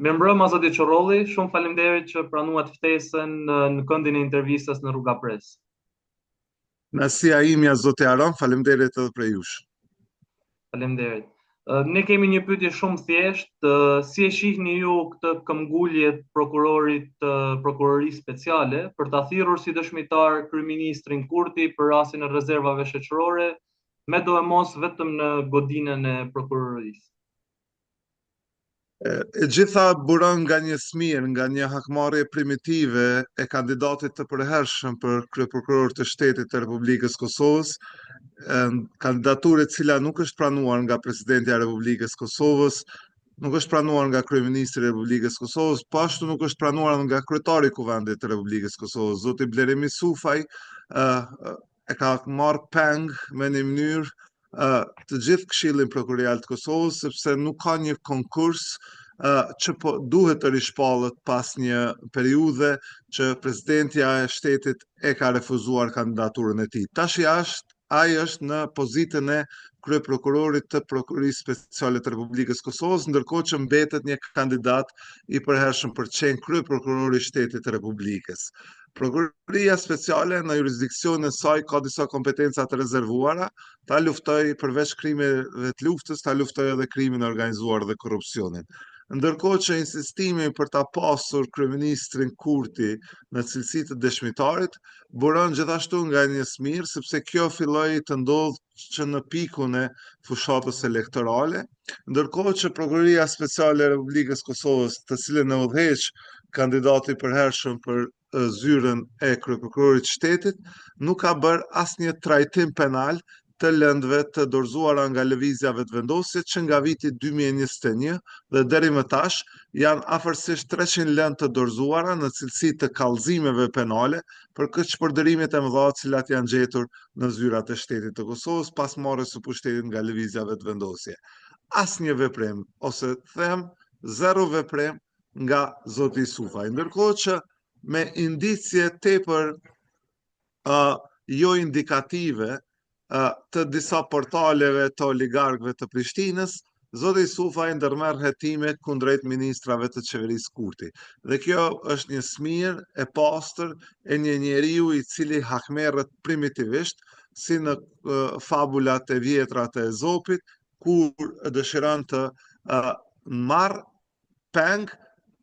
Mirëmbrëma zoti Qorrolli, shumë faleminderit që pranuat ftesën në këndin e intervistës në Rruga Press. Kënaqësia imja zoti Aron, faleminderit edhe prej jush. Faleminderit. Ne kemi një pyetje shumë thjesht, si e shihni ju këtë këmbgulje të prokurorit të prokurorisë speciale për ta thirrur si dëshmitar kryeministrin Kurti për rastin e rezervave shoqërore, me doemos vetëm në godinën e prokurorisë? E gjitha buron nga një smirë, nga një hakmarrje primitive e kandidatit të përhershëm për kryeprokuror të shtetit të Republikës Kosovës, kandidaturë e cila nuk është pranuar nga presidentja e Republikës Kosovës, nuk është pranuar nga kryeministri i Republikës Kosovës, po ashtu nuk është pranuar nga kryetari i Kuvendit të Republikës Kosovës, zoti Blerim Isufaj, e ka marrë peng me një mënyrë të gjithë Këshillin Prokurorial të Kosovës, sepse nuk ka një konkurs që po duhet të rishpallet pas një periudhe që presidentja e shtetit e ka refuzuar kandidaturën e tij. Tash është, ai është në pozitën e kryeprokurorit të Prokurorisë Speciale të Republikës Kosovës, ndërkohë që mbetet një kandidat i përhershëm për të qenë kryeprokurori i shtetit të Republikës. Prokuroria Speciale në jurisdiksionin e saj ka disa kompetenca të rezervuara, ta luftojë përveç krimeve të luftës, ta luftojë edhe krimin e organizuar dhe korrupsionin. Ndërkohë që insistimi për ta pasur kryeministrin Kurti në cilësi të dëshmitarit, buron gjithashtu nga një smirë, sepse kjo filloi të ndodhë që në pikun e fushatës elektorale, ndërkohë që Prokuroria Speciale e Republikës Kosovës, të cilën e udhëheq kandidati i përhershëm për zyrën e kryeprokurorit të shtetit, nuk ka bërë asnjë trajtim penal të lëndëve të dorëzuara nga Lëvizja Vetëvendosje që nga viti 2021 dhe deri më tash janë afërsisht 300 lëndë të dorëzuara në cilësi të kallëzimeve penale për keqpërdorimet e mëdha të cilat janë gjetur në zyrat e shtetit të Kosovës pas marrjes së pushtetit nga Lëvizja Vetëvendosje. Asnjë veprim ose të them zero veprim nga zoti Isufaj. Ndërkohë që me indicie tepër uh, jo indikative uh, të disa portaleve të oligarkëve të Prishtinës, zoti Isufaj ndërmerr hetime kundrejt ministrave të qeverisë Kurti. Dhe kjo është një smirë e pastër e një njeriu i cili hakmerret primitivisht, si në uh, fabulat e vjetra të Ezopit, kur dëshiron të uh, marrë peng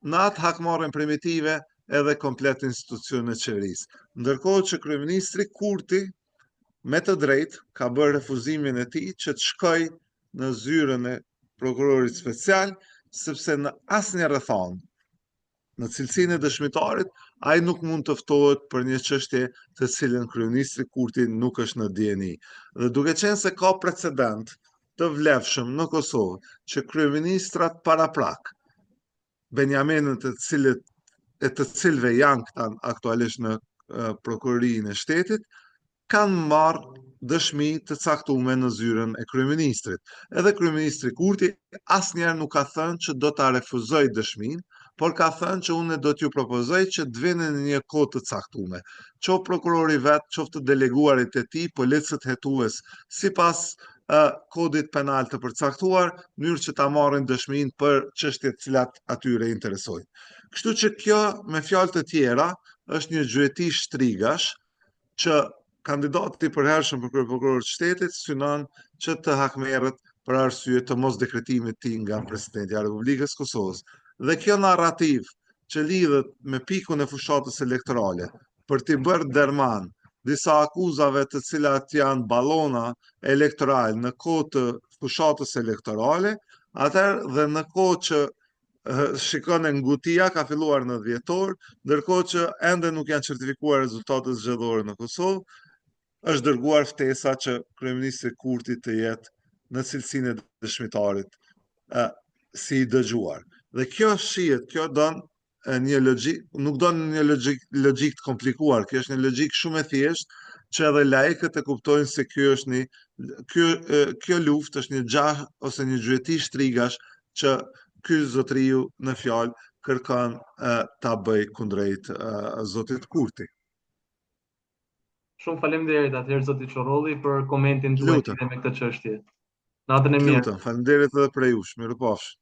në atë hakmarrjen primitive edhe komplet institucionin e qeverisë. Ndërkohë që kryeministri Kurti me të drejtë ka bërë refuzimin e tij që të shkojë në zyrën e prokurorit special, sepse në asnjë rrethanë në cilësinë e dëshmitarit, ai nuk mund të ftohet për një çështje të cilën kryeministri Kurti nuk është në dijeni. Dhe duke qenë se ka precedent të vlefshëm në Kosovë që kryeministrat paraprak, Benjaminët e të cilët e të cilëve janë këta aktualisht në prokurorinë e shtetit, kanë marrë dëshmi të caktume në zyrën e kryeministrit. Edhe kryeministri Kurti asnjëherë nuk ka thënë që do ta refuzojë dëshminë, por ka thënë që unë do t'ju propozoj që të vini në një kohë të caktume. Qoftë prokurori vetë, qoftë të deleguarit e tij, policët hetues, sipas kodit penal të përcaktuar, mënyrë që ta marrin dëshminë për çështjet të cilat atyre interesojnë. Kështu që kjo, me fjalë të tjera, është një gjueti shtrigash që kandidati i përhershëm për kryeprokuror të shtetit synon që të hakmerret për arsye të mos dekretimit tij nga presidentja e Republikës Kosovës. Dhe kjo narrativë që lidhet me pikun e fushatës elektorale për t'i bërë derman disa akuzave të cilat janë balona elektoral në kohë të fushatës elektorale, atëherë dhe në kohë që shikone ngutia ka filluar në dhjetor, ndërkohë që ende nuk janë certifikuar rezultatet zgjedhore në Kosovë, është dërguar ftesa që kryeministri Kurti të jetë në cilësinë e dëshmitarit si i dëgjuar. Dhe kjo shihet, kjo don një logjikë, nuk don një logjikë logjikë të komplikuar, kjo është një logjikë shumë e thjeshtë që edhe laikët e kuptojnë se kjo është një kjo kjo luftë është një gjah ose një gjueti shtrigash që ky zotëriu në fjalë kërkon ta bëjë kundrejt zotit Kurti. Shumë faleminderit atëherë zoti Qorrolli për komentin tuaj me këtë çështje. Natën e mirë. Lutem, faleminderit edhe prej jush. Mirupafshim.